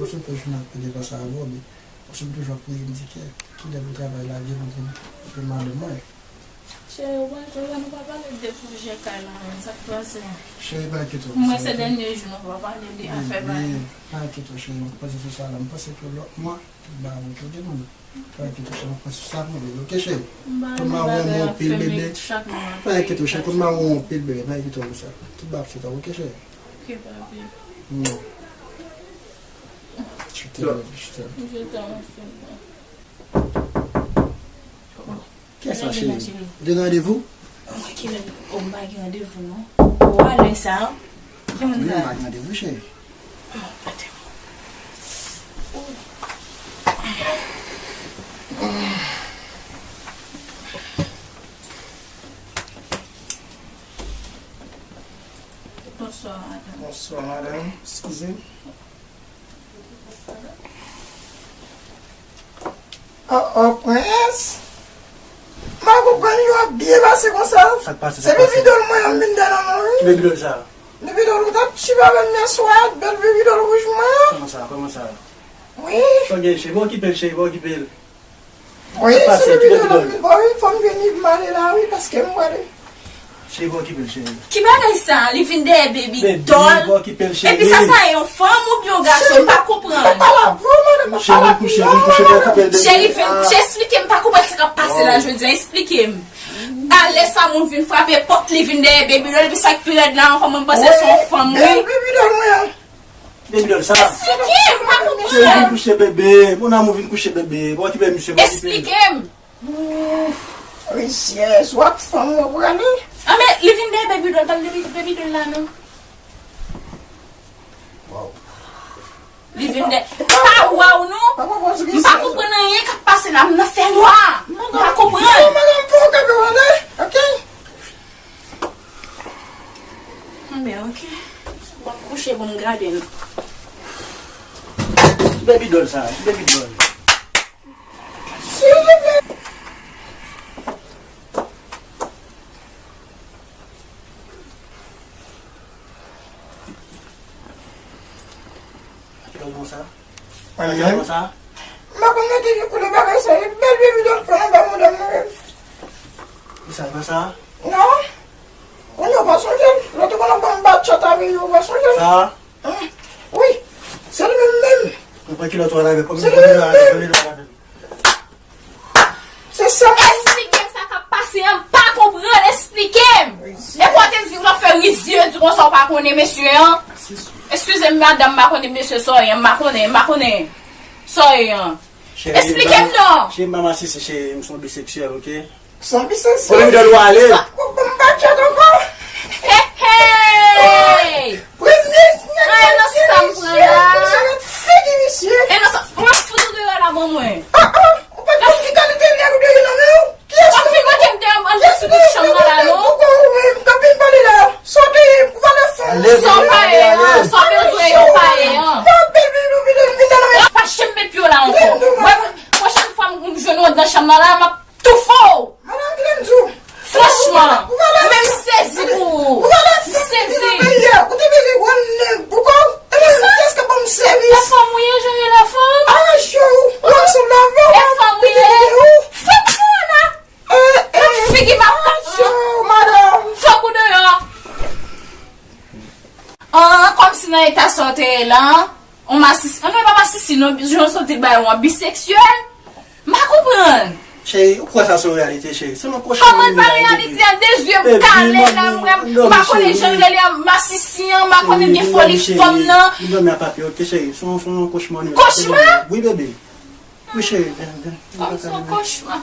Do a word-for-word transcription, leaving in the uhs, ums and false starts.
Sou pèch m ap pede panse avè w, men paske m toujou ap priye, m di, "Kè, kilè pou travay la vin, pou m, pou madanm mwen?" Cheri, ou pa, ou pa, nou pa pale de pwojè kay la menm, sa k pase? Cheri, pa enkyete w. Mwen, se dènye jou, nou pa pale de afè bagay. Pa enkyete w, cheri, m ap panse sou sa la. M panse ke lòt mwa, tout bagay ap regle, non. Pa enkyete w, cheri, m ap panse sou sa pou mwen, ok, cheri? Kounye a ou wè m anpil, bebe. Pa enkyete w, cheri, kounye a ou wè m anpil, bebe, pa enkyete w pou sa. Tout bagay ap fèt, ok, cheri? Ok, papi. Non. Je t'aime, je t'aime. Je t'aime aussi, moi. Kiyès sa, cheri? Ou te gen randevou? Mwen ki menm, oh, m pa gen randevou, non. Ou alè sa, ki moun sa? Mwen pa gen randevou, cheri. Oh, pete. Bonswa, madanm. Bonswa, madanm. Eskize m. Oh, oh, prens. M pa konprann, yo ap byen pase konsa. Sa k pase, sa k pase? Se bebe dòl mwen an m vin dèyè nan men w, wi. Ki bebe dòl sa? Bebe dòl ou t ap tchibe avè m yè swa, bèl bebe dòl wouj mwen an. Kòman sa, kòman sa? Wi. Sa w gen, cheri? Pa okipe l, cheri, pa okipe l. Wi, se bebe dòl m vin ba w, wi, fò m vini m ale la, wi, paske m wè li. Cheri, pa okipe l, cheri. Ki bagay sa? Li vin dèyè baby doll? Baby, pa okipe l, cheri. Epi sa, sa yon fanm oubyen yon gason? M pa konprann. Cheri, vin kouche, vin kouche, pa okipe l, baby. Cheri, vin kouche, esplike m, m pa konprann sa k ap pase la jodi a, esplike m. Alè sa moun vin frape pòt, li vin dèyè baby doll, epi sa k pi rèd la ankò, mwen panse se yon fanm, wi. Baby doll mwen an. Baby doll sa. Esplike m, m pa konprann. Cheri, vin kouche, bebe. Mon amour, vin kouche, bebe. Pa okipe misye, pa okipe l. Esplike m. Rizyèz, w ap fanm mwen prale. Ah, men li vin dèyè baby doll, pa m dèyè baby doll la, non. Wow. Li vin dèyè. M pa wè w, non. M pa konprann anyen k ap pase la, m nan fènwa. M pa konprann. Madanm, fò w kanpe w ale, ok? Enben, ok. W ap kouche pou m gade l. Baby doll sa, baby doll. Silvouplè. Ki bagay sa? Mwen menm? M pa konn nan ki koulè bagay sa ye. Bèl baby doll pran anba mouda m mwen menm. Ki sa, pa sa? Non. Kounye a w pa sonje l? Lè w te konn ap ban m bat chat avè yo, w pa sonje l? Sa? Wi. Se li menm menm. Mwen pran kilòt ou al avè l. Se li menm menm. Se sa. Esplike m sa k ap pase an, m pa konprann, esplike m. Rizyèz. Epi w te di w ap fè rizyèz konsa, w pa konnen mesye an. Eskize m, madanm, m pa konnen mesye sa w ye, m pa konnen, m pa konnen sa w ye an. Esplike m non. Cheri, m pa masisi, cheri, m se yon biseksyèl, ok? Se yon biseksyèl. Ou vin dèyè w ale. M pa tchèt ankò. Hey, hey! Premye nèg sa m pran la. Figi misye. E nan sa, mwen fout ou deyò la, ban mwen. Ah, ah, ou pa konn ki kalite nèg ou te gen nan men w? Kiyès ou? W ap fin mete m deyò, m antre sou tout chanm nan la, non? Poukò ou menm k ap vin pale la? Sa w te ye, ou valè fanm. Sa w pa ye an, sa w bezwen ye, w pa ye an. Nan bebe nou vin nan men. W ap pa janm met pye w la ankò. Wè, pwochèn fwa m jwenn ou anndan chanm nan la, m ap toufe w. Madanm, ki lè m di w? Franchman, ou pa lè menm sezi pou ou. Ou pa lè m sezi. Ou te bezwen wè nèg pou kò w. E mwen, kiyès k ap ban m sèvis? E fanm ou ye, jan w ye la, fanm? Aranje w. Ou ansanm avè w. E fanm ou ye. Fanm ou ye la. Nan figi m ap kase w, madanm. Fòk ou deyò. An, kòmsi nan eta sa w te ye la, on masisi, an, non, e pa masisi, non, jan w soti bay ou an, biseksyèl. M pa konprann. Cheri, ou kwè sa se yon reyalite, cheri? Se yon kochman. Kòman l pa reyalite a? De zye m kale la, m wè, m pa konnen jan l rele an, masisi an, m pa konnen gen foli fanm nan. M dòmi a papye, ok, cheri? Se yon, se yon kochman. Kochman? Wi, bebe. Wi, cheri, vin, vin. Kòm se yon kochma.